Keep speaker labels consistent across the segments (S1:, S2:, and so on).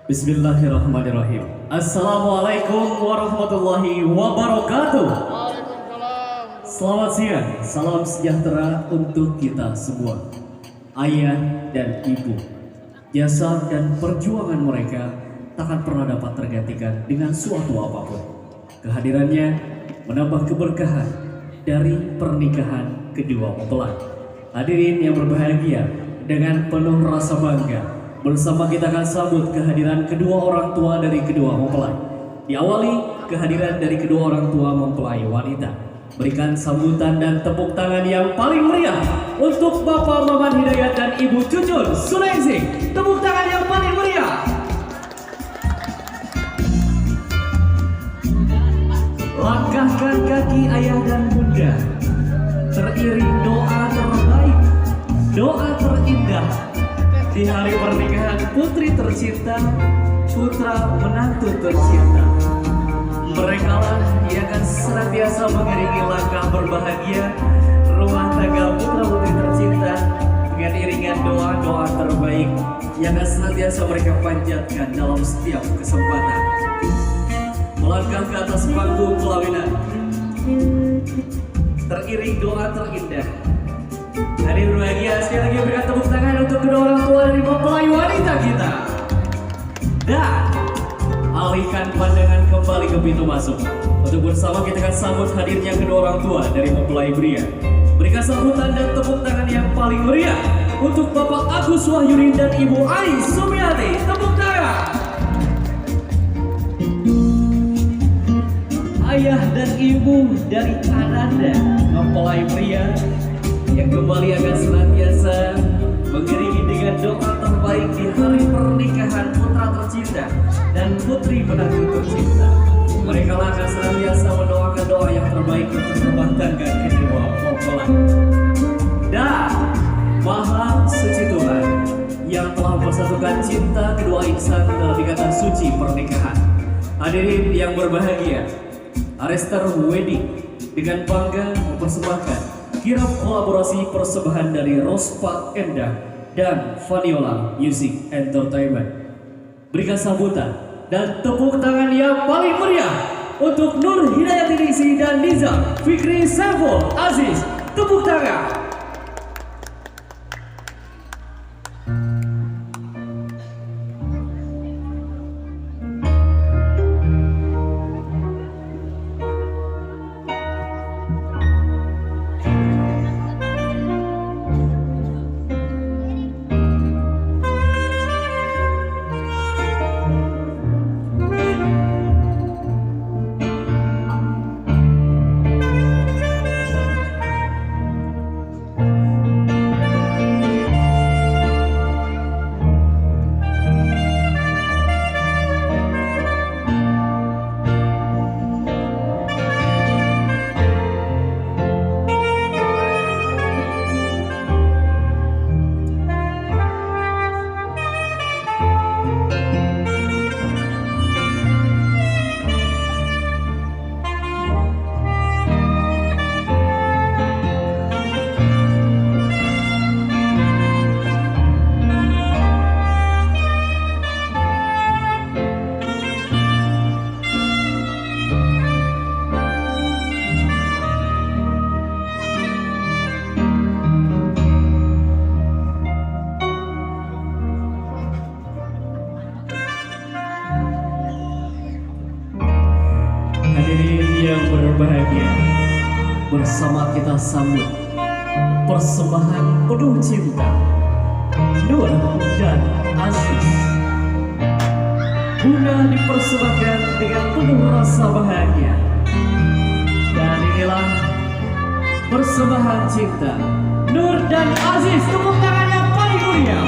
S1: Bismillahirrahmanirrahim. Assalamualaikum warahmatullahi wabarakatuh.
S2: Waalaikumsalam.
S1: Selamat siang, salam sejahtera untuk kita semua. Ayah dan ibu, jasa dan perjuangan mereka takkan pernah dapat tergantikan dengan suatu apapun. Kehadirannya menambah keberkahan dari pernikahan kedua mempelai. Hadirin yang berbahagia, dengan penuh rasa bangga, bersama kita akan sambut kehadiran kedua orang tua dari kedua mempelai. Diawali kehadiran dari kedua orang tua mempelai wanita. Berikan sambutan dan tepuk tangan yang paling meriah untuk Bapak Maman Hidayat dan Ibu Cucun Sunaising. Tepuk tangan yang paling meriah. Langkahkan kaki ayah dan bunda, teriring doa terbaik, doa terindah di hari pernikahan putri tercinta, putra menantu tercinta. Mereka lah yang akan senantiasa mengiringi langkah berbahagia rumah tangga putra putri tercinta dengan iringan doa-doa terbaik yang akan senantiasa mereka panjatkan dalam setiap kesempatan. Melangkah ke atas panggung pelaminan, teriring doa terindah. Hadir berbahagia, sekali lagi berikan tepuk tangan untuk kedua orang tua dari mempelai wanita kita. Dan alihkan pandangan kembali ke pintu masuk. Untuk bersama kita akan sambut hadirnya kedua orang tua dari mempelai pria. Berikan sambutan dan tepuk tangan yang paling meriah untuk Bapak Agus Wahyudin dan Ibu Ai Sumiati. Tepuk tangan. Ayah dan ibu dari Ananda mempelai pria yang kembali akan senantiasa mengiringi dengan doa terbaik di hari pernikahan putra tercinta dan putri menantu tercinta. Mereka lah akan senantiasa mendoakan doa yang terbaik untuk rumah tangga kedua mempelai. Dan Maha Suci Tuhan yang telah mempersatukan cinta kedua insan dalam ikatan suci pernikahan. Hadirin yang berbahagia, Arester Wedding dengan bangga mempersembahkan kirap kolaborasi persembahan dari Rospa Endah dan Vaniola Music Entertainment. Berikan sambutan dan tepuk tangan yang paling meriah untuk Nur Hidayati Ningsih dan Nizam Fikri Saiful Aziz. Tepuk tangan. Hadirin yang berbahagia, bersama kita sambut persembahan penuh cinta Nur dan Aziz. Bunga dipersembahkan dengan penuh rasa bahagia. Dan inilah persembahan cinta Nur dan Aziz, tepuk tangan yang paling mulia.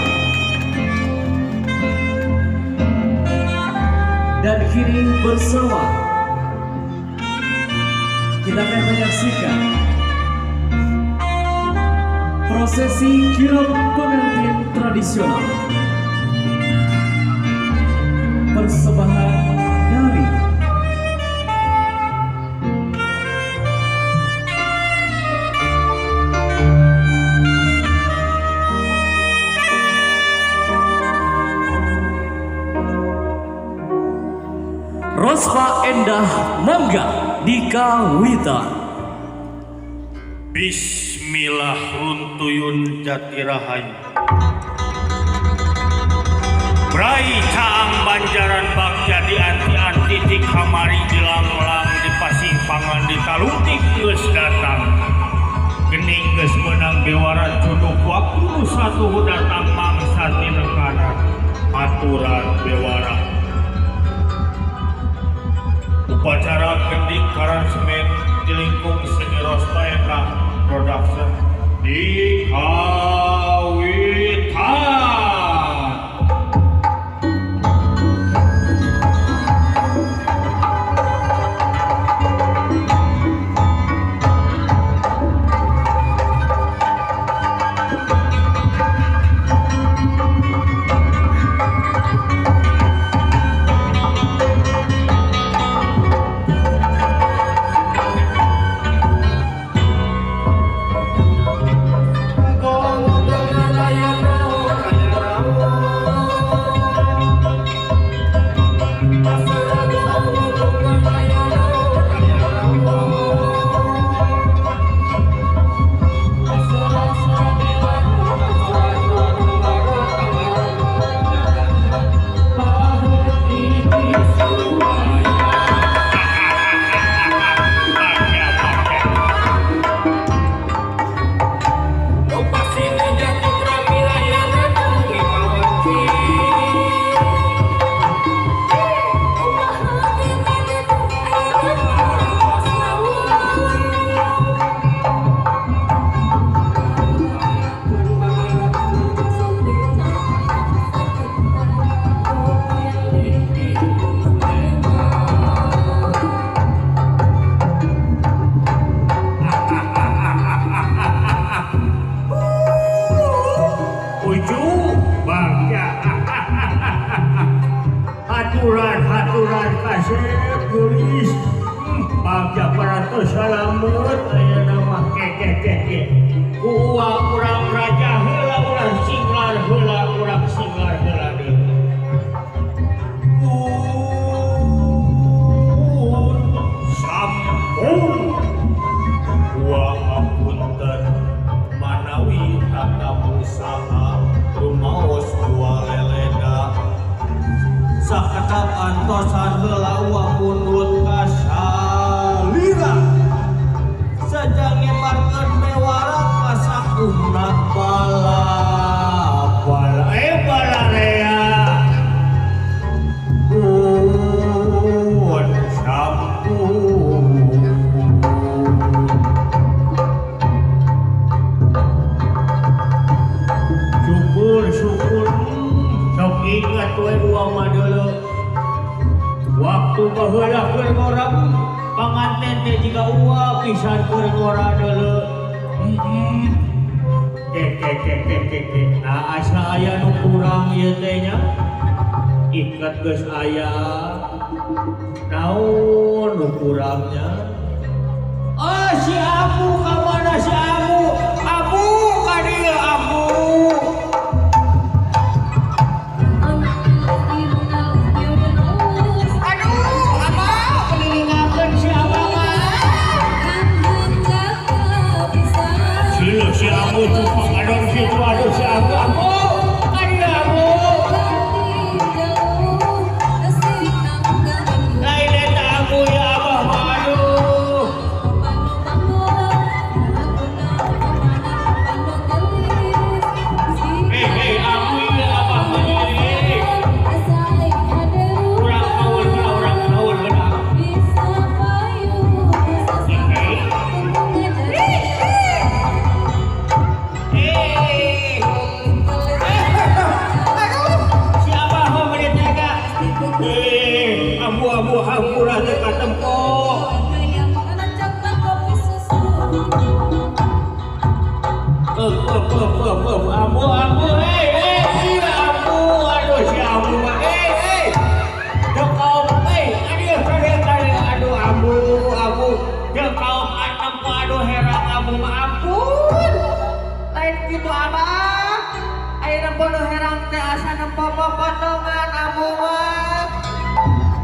S1: Dan kini bersama kita akan menyaksikan prosesi kirap pengantin tradisional. Persembahan dari Rosva Endah Mangga Dika Wita.
S3: Bismillah runtuyun jatirahayu. Brai caang banjaran bagja di anti-anti di kamari dilanglang di pasimpangan di taluntik geus datang. Gening geus meunang bewara cuduk waktu nu satuhu datang mangsa tinekanan aturan bewara. Upacara gending karansemen di lingkung seni Rosva Endah Production di Kawitan. Haturan-haturan kasep geulis bagja parantos salamet aya nama keke ku uang urang raja heula urang singlar heula urang singlar heula deui. Sampun uang apunten manawi tatamu saha rumaos dua leleda sakedap antosan heula uang mundut ka salira sajang nyebarkeun bewara ka sakumna bala bala balarea kun sampun. Syukur syukur sok ingat we uang mah deuleu waktu baheula keur ngora panganten teh jiga uang pisan keur ngora deuleu. Ke nah asa aya nu kurang ieu teh nya iket geus aya naon nu kurangnya. Ah si Abu ka mana si Abu? Abu ka dieu Abu. Aduh, Abah penilingakeun si Abah mah. Si Abu tuh adon kitu aduh si Abu. Abu ka dieu Abu. Lain eta Abu ya Abah mah aduh. Ambu hampura teu katempo. Ambu ambu eh eh iya ambu aduh si ambu mah eh eh teu kaum eh aduh kade kade aduh ambu ambu teu kaum atempo aduh herang ambu mah ampun
S4: Lain gitu abah. Ayeuna bodoh herang teh asa nempo popotongan ambu mah.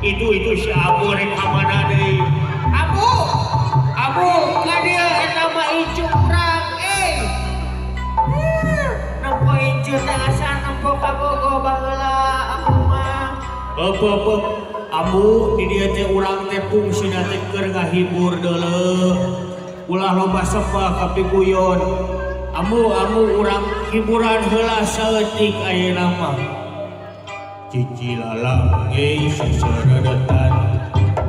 S3: Itu si ambu rek ka mana deui?
S4: Ambu, ambu ka dieu eta mah incu urang eh. Nempo incu teh asa nempo kabogo baheula ambu mah.
S3: Eup eup eup ambu di dieu teh urang teh fungsina teh keur ngahibur deuleu ulah loba sempah kapiguyon. Ambu ambu urang hiburan heula saeutik ayeuna mah. Cici lalang eh sesorodotan,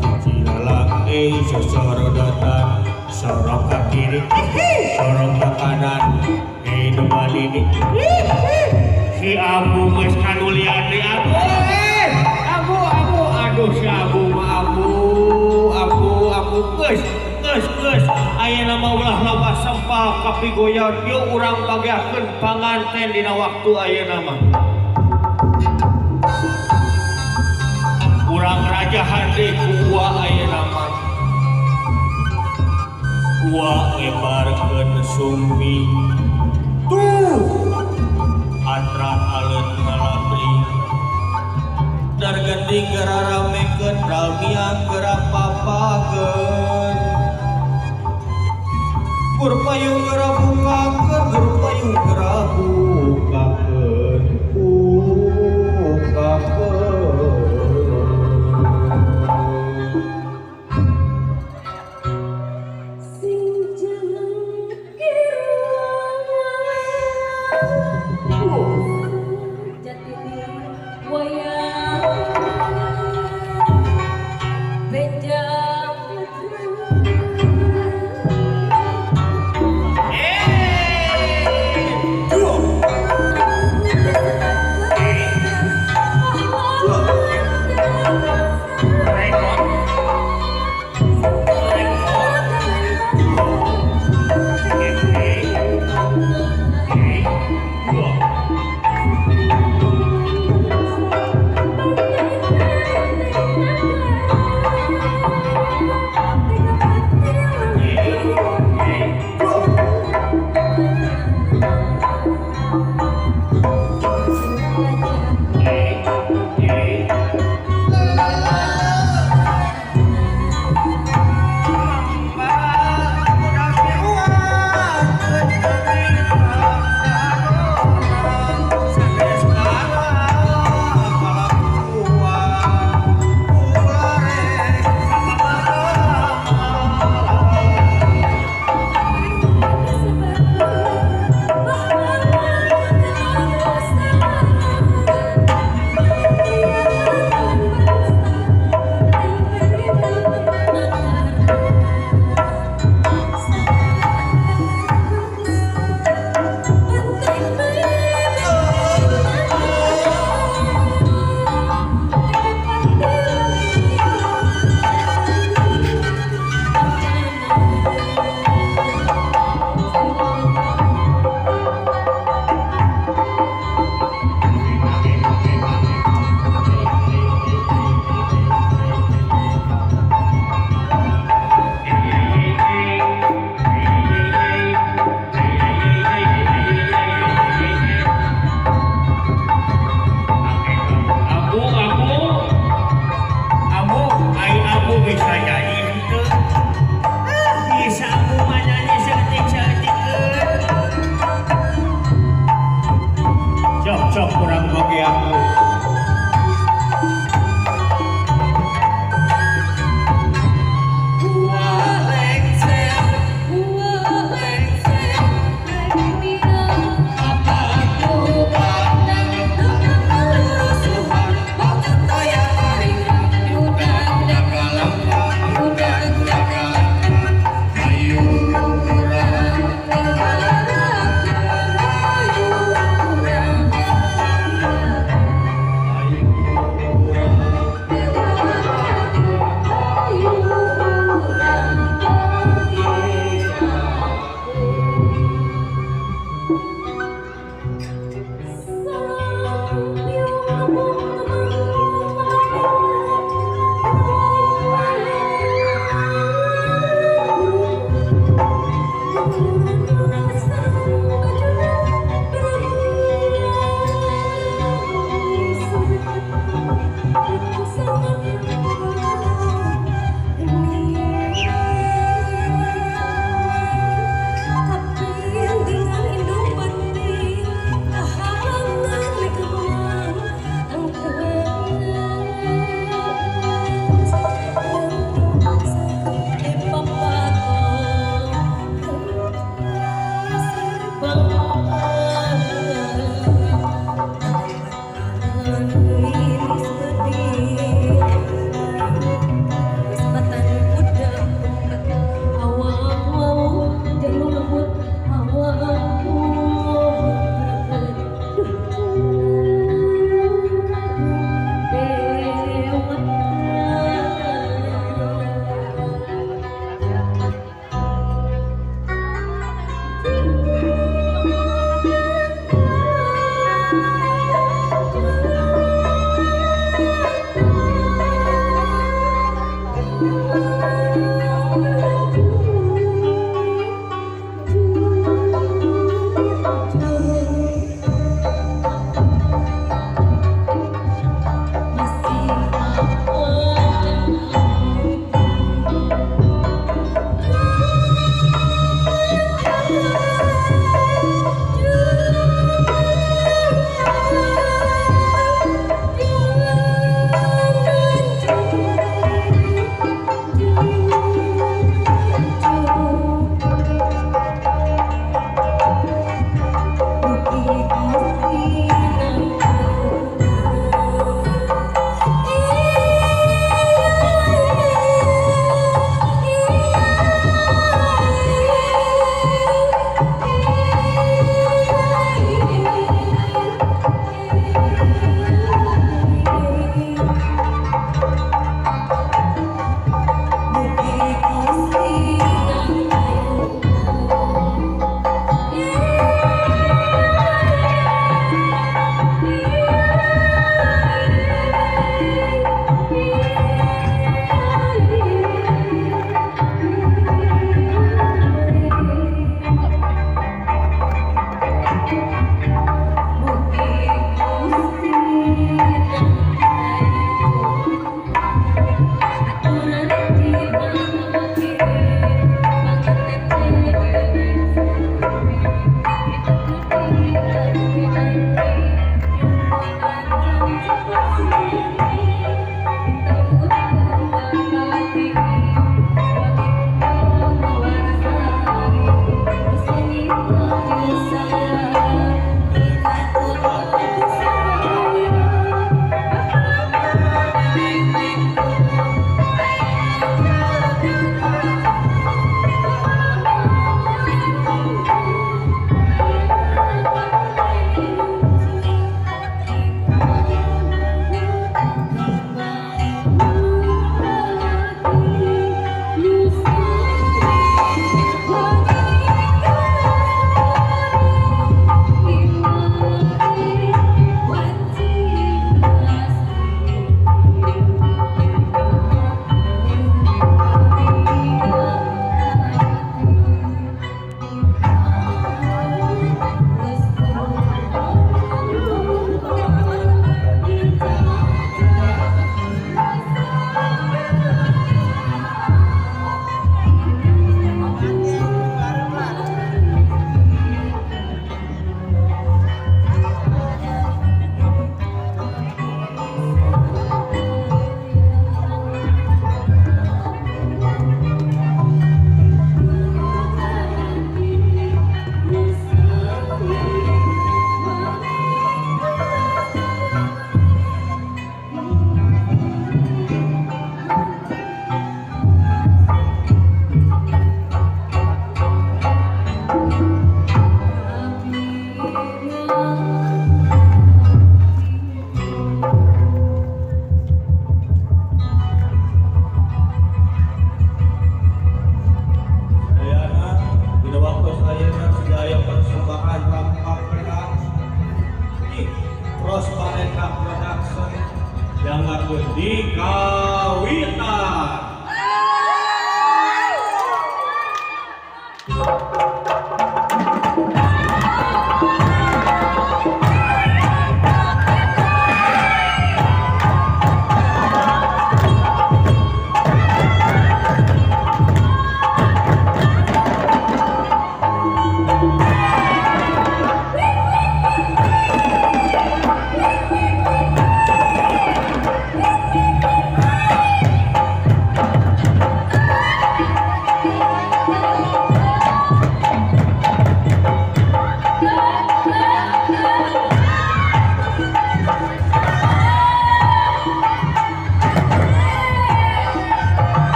S3: cici lalang eh sesorodotan, sorok ke kiri, sorok ke kanan, eh nu balini. Si ambu geus kanulian deui ambu eh ambu ambu aduh si ambu mah ambu ambu ambu geus geus geus ayeuna mah ulah loba sempah kapigoyon yeuh urang bagiakeun panganten dina waktu ayeuna mah. Urang rajahan deui ku Uwa ayeuna mah. Uwa ngebarkeun sumbi tuh atra aleut ngalabri dargending gararamekeun ralmiang geura papageun gur payung geura bukakeun gur payung geura bukakeun bukakeun.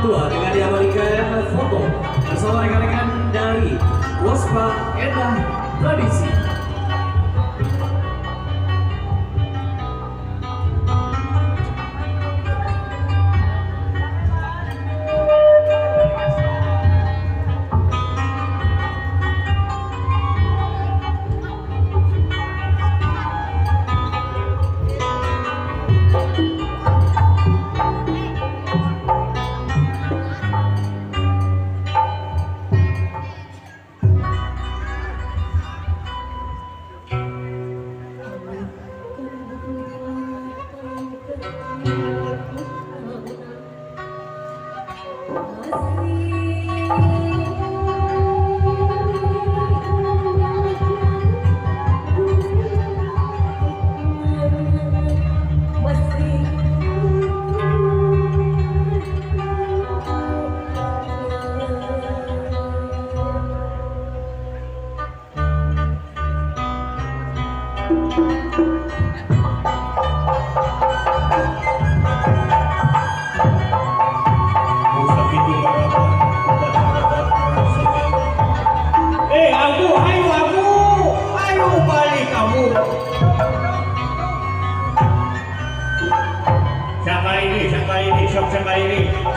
S1: berdua dengan diabadikan foto bersama rekan-rekan dari Waspa Endah Tradisi.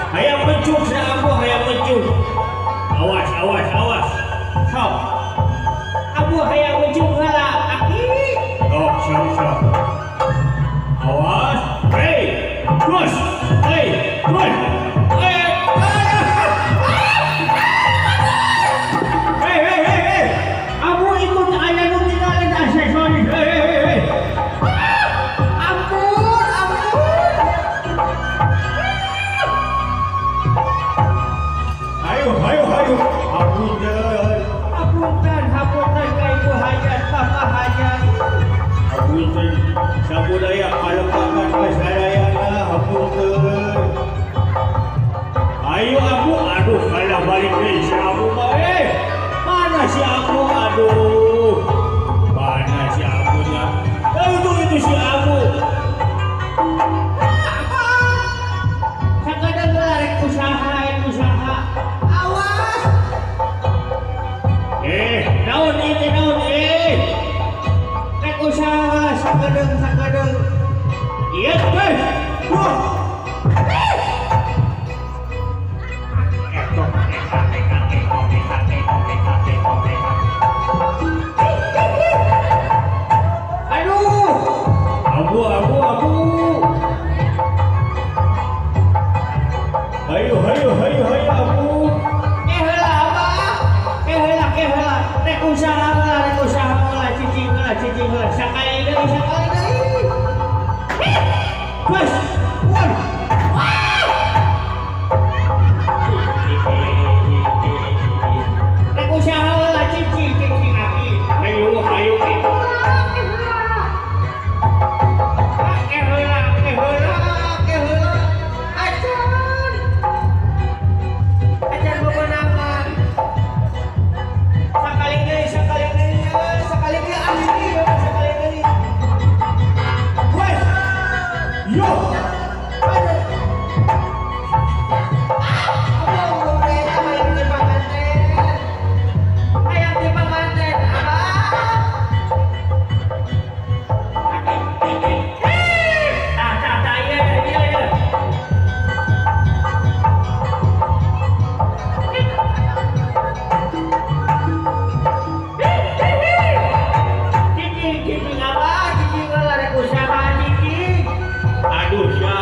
S3: Hayang mencuk si Abu, hayang mencuk. Awas, awas, awas. Sok.
S4: Abu hayang mencuk heula, aki.
S3: Sok, sok, sok. Awas. Hei, terus. Hei, terus. Hei. Hei, hei, hei, hei. Abu ikut aya nu tinggalin aksesoris. Hei, hei, hei, hei.
S4: Ampun, ampun.
S3: Ayo, ayo, ayo. Hapunten.
S4: Hapunten, hapunten ka Ibu Hajat, Bapak Hajat.
S3: Hapunten. Sabudaya kalepatan kasadayana hapunten. Ayo Abu, aduh kalah balik deui si Abu mah. Mana si Abu? Aduh. Mana si Abunya? Itu si Abu.
S4: Sakadang rek usaha, rek usaha. Awas.
S3: Naon ieu naon
S4: Rek usaha sakadeng sakadeng.
S3: Ieu teh. Wah.
S4: Aduh.
S3: Abu, abu, abu. Ayo, ayo, ayo, ayo, abu.
S4: Heula Abah. Heula, heula. Rek usaha heula, rek usaha heula, cicing heula, cicing heula. Sakali deui, sakali deui.
S3: Bus. Wah.
S4: Rek usaha heula, cicing, cicing aki.
S3: Ayo, ayo.
S4: Heula, heula, heula. Acan. Acan bebenangan. Sakali deui, sakali deui, sakali deui asli, sakali deui.
S3: Wes. Yo.
S4: Aduh. Aduh, hayang di panganten. Hayang di panganten, Abah.
S3: Tah, tah, tah, iya, iya, iya.
S4: Cicing, cicing, Abah, cicing heula rek usaha cicing.
S3: Aduh, sia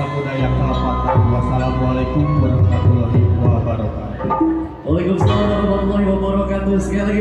S5: Desa Budaya Kalepatan. Wassalamualaikum warahmatullahi wabarakatuh.
S1: Waalaikumsalam warahmatullahi wabarakatuh. Sekali lagi